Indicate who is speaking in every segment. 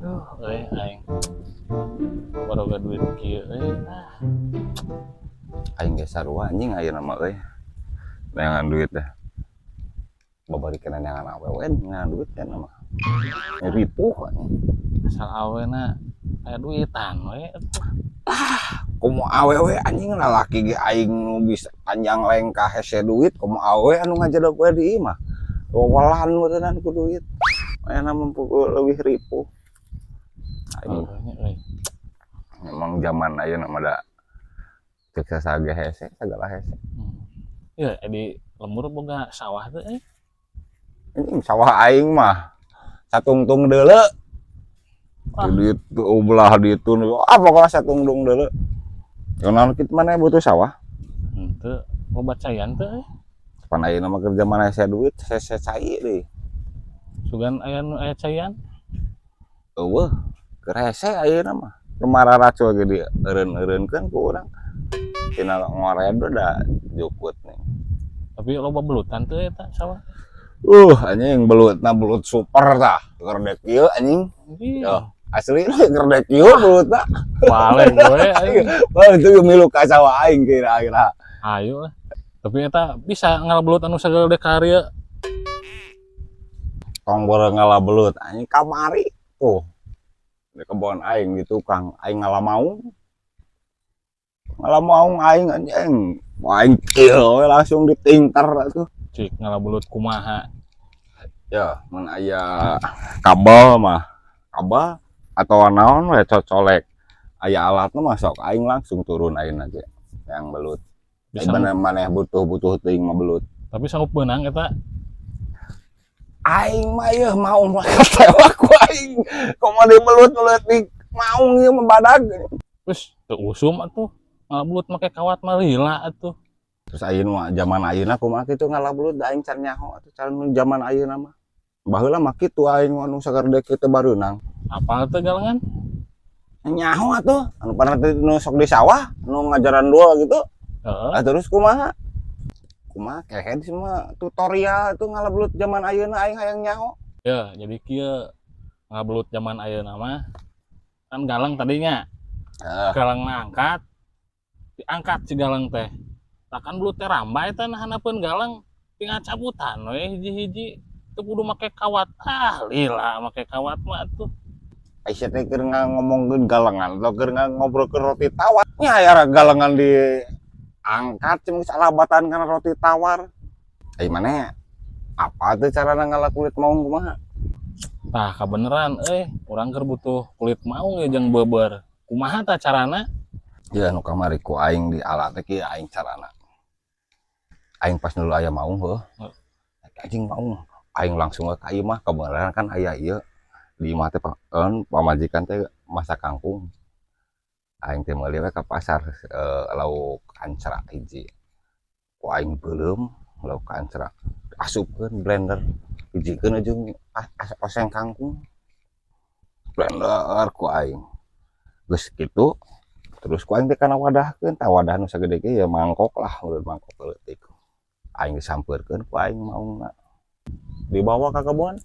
Speaker 1: Duh, euy aing. Baroga duit kieu euy. Ah,
Speaker 2: Aing ge sarua, anjing, ayeuna mah euy. Neangan duit dah. Babari kena neangan awewe, neangan duit kan mah. Ripuh, anjing.
Speaker 1: Asal awena aya duitan we atuh.
Speaker 2: Komo awewe, anjing, lalaki ge aing nu bisa panjang lengkah hese duit, komo awewe anu ngajedog we di imah. Wawalan meureunnan ku duit. Ayeuna mah leuwih ripuh. Aing
Speaker 1: Heuh nya euy.
Speaker 2: Memang zaman ayeuna mah da ceuk saha ge hese, sagala hese.
Speaker 1: Ya, di lembur boga sawah teh euy?
Speaker 2: Anjing, sawah aing mah satungtung deuleu.
Speaker 1: Wah.
Speaker 2: Di ditu belah ditu, ah, pokoknya satungtung deuleu. Kunaon kitu maneh butuh sawah?
Speaker 1: Henteu, loba caian teu euy?
Speaker 2: Pan ayeuna mah keur zaman hese duit, hese cai deui.
Speaker 1: Sugan aya nu aya caian?
Speaker 2: Euweuh, keur hese ayeuna mah. Nu mararacul ge dieureun-eureunkeun ku urang. Tina ngored da jukut nih.
Speaker 1: Tapi loba belutan teu eta sawah?
Speaker 2: Anjing, belutna belut super tah. Gerdek ieu, anjing.
Speaker 1: Iya.
Speaker 2: Asli gerdek ieu belutna.
Speaker 1: Balik we aing.
Speaker 2: Wah, itu milu ka sawah aing kira-kira.
Speaker 1: Ayo lah. Tapi eta bisa ngala belut anu sagede karya?
Speaker 2: Tong boro ngala belut, anjing, kamari tuh di kebon aing di tukang aing ngala maung. Ngala maung aing, anjing. Wah, aing kieu we langsung ditingter atuh.
Speaker 1: Cik ngala belut kumaha?
Speaker 2: Ya, mun aya kabel mah, kabel atau naon we cocolek. Aya alatna mah sok aing langsung turun aing aja yang belut.
Speaker 1: Bisa.
Speaker 2: Bener maneh butuh-butuh teuing mah belut.
Speaker 1: Tapi sanggup beunang eta?
Speaker 2: Aing mah yeuh maung mah katewak ku aing. Komo di belut belut di maung ieu mah badag.
Speaker 1: Terus teu usum atuh. Ngala belut make kawat mah lila atuh.
Speaker 2: Terus ayeuna mah zaman ayeuna kumaha kitu ngala belut da aing can nyaho atuh cara nu zaman ayeuna mah. Baheula mah kitu aing anu sagede kitu bareunang.
Speaker 1: Apal teu galengan?
Speaker 2: Nyaho atuh, anu pernah teh nu sok di sawah, nu ngajaran duel gitu.
Speaker 1: Heeh.
Speaker 2: Ah, terus kumaha? Kumaha kehed sih mah tutorial tuh ngala belut zaman ayeuna, aing hayang nyaho.
Speaker 1: Ya, jadi kieu ngala belut zaman ayeuna mah kan galang tadinya.
Speaker 2: Heeh.
Speaker 1: Galang angkat, diangkat si galang teh. Tah kan belut teh rambay teh nah handapeun galang tinggal cabutan we hiji-hiji. Teu kudu make kawat. Ah, lila make kawat mah atuh.
Speaker 2: Aisyah teh keur ngomongkeun galengan atau keur ngobrolkeun roti tawar. Nya aya galengan diangkat cuma salabatan kana roti tawar. Ai maneh apa tuh carana ngala kulit maung kumaha?
Speaker 1: Tah kabeneran euy, urang keur butuh kulit maung ya jeung beber. Kumaha tah carana?
Speaker 2: Ya, nu kamari ku aing di alat teh kieu aing carana. Aing pas dulu aya maung heuh. Anjing, maung. Aing langsung ka imah, kebenaran kan aya ieu di imah teh pamajikan teh masak kangkung. Aing teh meuli we ka pasar lauk kancra hiji. Ku aing beuleum lauk kancra. Asupkeun blender, hijikeun jeung oseng kangkung. Blender ku aing. Geus kitu terus ku aing teh kana wadahkeun, tah wadah nu sagede kieu ya, mangkok lah, meureun mangkok leutik. Aing disampeurkeun ku aing maungna. Dibawa ka kebon.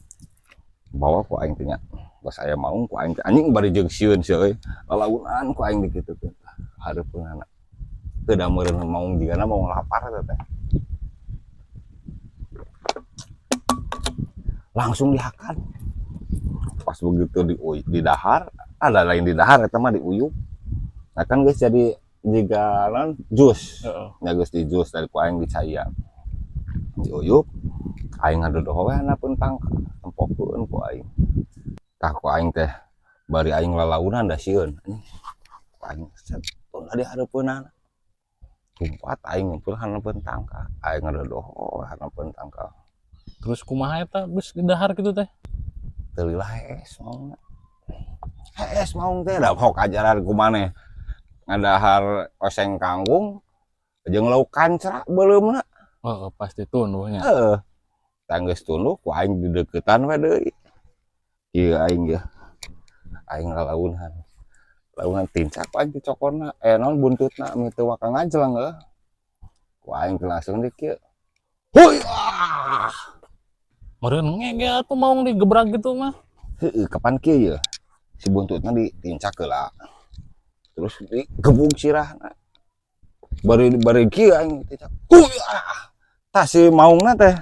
Speaker 2: Bawa ku aing teh nya. Pas aya maung ku aing teh, anjing, bari jeung sieun sia euy. Lalaunan ku aing dikitukeun. Hareupeunana. Teu da meureun maung jigana maung lapar eta teh. Langsung dihakan. Pas begitu di dahar, ada lain di dahar eta mah diuyup. Nah kan geus jadi jiga naon jus.
Speaker 1: Heeh.
Speaker 2: Nya geus di jus dari ku aing dicaian. Diuyup, aing ngadodoh we handapeun tangkal, tempokeun ku aing. Tah ku aing teh bari aing lalaunan da sieun. Anjing. Ku aing set tunda di hareupeunana. Lumpat aing ngumpul handapeun tangkal. Aing ngadodoh we handapeun tangkal.
Speaker 1: Terus kumaha eta geus didahar kitu teh?
Speaker 2: Teu lila hees maungna. Hees maung teh da hok ajaran ku maneh. Ngadahar oseng kangkung jeung lauk kancra beuleumna.
Speaker 1: Oh, pasti tunduh nya.
Speaker 2: Heeh. Tah geus tunduh ku aing dideukeutan we deui. Ieu aing ge. Aing lalaunan. Launan tincak ku aing dicokorna, eh naon buntutna mi teu waka ngajleng heuh. Ku aing teh langsung di kieu. Huy ah.
Speaker 1: Meureun ngege atuh maung digebrak gitu mah.
Speaker 2: Heueuh, kapan kieu ye? Si buntutna ditincak heula. Terus digebug sirahna. Bari bari kieu aing tincak. Huy, ah. Tah, si maungna teh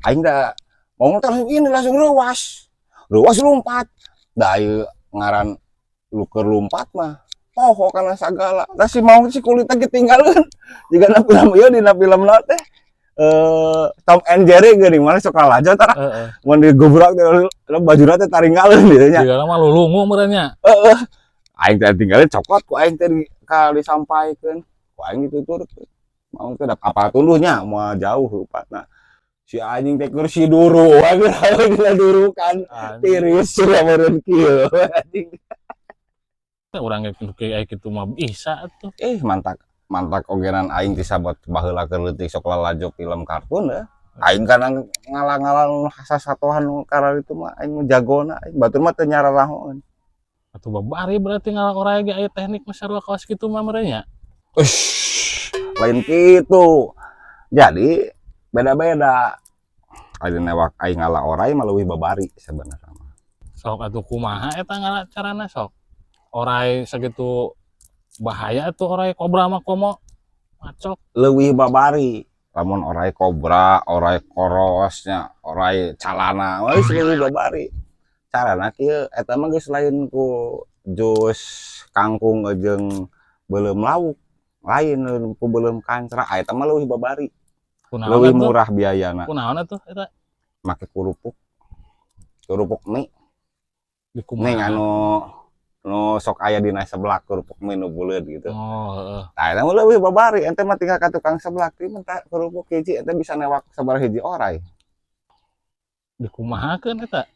Speaker 2: aing da maungna teh langsung ini, langsung reuas. Reuas lompat. Da ieu ngaran lu keur lompat mah poho kana sagala. Tah, si maung, si kulitna ketinggalan. Jiga na film ieu, dina film naon teh? Tom and Jerry geuning, mana sok lalajo tah. Mun digebrak teh bajuna teh taringgaleun gitu nya.
Speaker 1: Jiga mah lulungu meureun nya.
Speaker 2: Heeh. Aing teh tinggalin, cokot ku aing teh di ka disampaikeun. Ku aing dituturkeun. Maung teh da apal tunduhnya, moal jauh lupatna. Si anjing teh keur si duru, aing dina durukan. Tiris cenah meureun kieu anjing.
Speaker 1: Urang ge kayak kitu mah bisa atuh.
Speaker 2: Eh, mantak mantak ogenan aing ti sabot baheula keur leutik sok lalajo film kartun ya. Aing kan ngalang-ngalang sasatohan nu kararitu mah aing jagona, aing batur mah teu nyararahoeun.
Speaker 1: Atuh babari berarti ngala oray ge aya teknik mah sarua kawas kitu mah meureun nya.
Speaker 2: Ush, lain kitu. Jadi beda-beda. Aing newak, aing ngala oray mah leuwih babari sebenarnya mah.
Speaker 1: Sok atuh, kumaha eta ngala carana, sok? Oray sakitu bahaya tuh, oray kobra mah komo macok.
Speaker 2: Leuwih babari lamun oray kobra, oray korosnya, oray calana, geus leuwih babari. Carana kieu, eta mah geus lain ku jus kangkung jeung beuleum lauk, lain ku beuleum kancra, ah, eta mah leuwih babari.
Speaker 1: Kunaon
Speaker 2: Leuwih
Speaker 1: atuh?
Speaker 2: Murah biayana.
Speaker 1: Kunaon atuh eta?
Speaker 2: Make kerupuk. Kerupuk mie.
Speaker 1: Di
Speaker 2: Ning
Speaker 1: kumaha?
Speaker 2: Anu nu sok aya dina seblak, kerupuk mie nu buleud gitu.
Speaker 1: Oh, heeh.
Speaker 2: Nah, eta mah leuwih babari, ente mah tinggal ka tukang seblak, ieu minta kerupuk hiji, ente bisa newak sabaraha hiji oray.
Speaker 1: Dikumahakeun eta?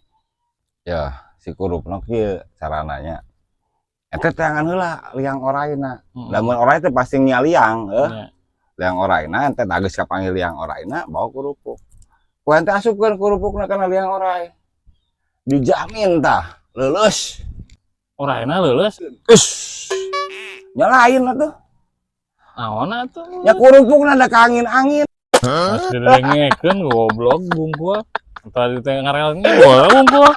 Speaker 2: Ya, si kurupna kieu carananya. Ente teangan heula liang orayna. Lamun oray teh pasti nyaliang, heuh. Liang orayna ente geus kapanggil liang orayna, bawa kerupuk. Ku ente asupkeun kerupukna kana liang oray. Dijamin tah, leuleus.
Speaker 1: Orayna leuleus?
Speaker 2: Ush. Nyalain atuh.
Speaker 1: Naon atuh?
Speaker 2: Ya kerupukna da ka angin-angin.
Speaker 1: Masih didengekeun, goblok bungkul. Tadi teh ngarel ngewol bungkul.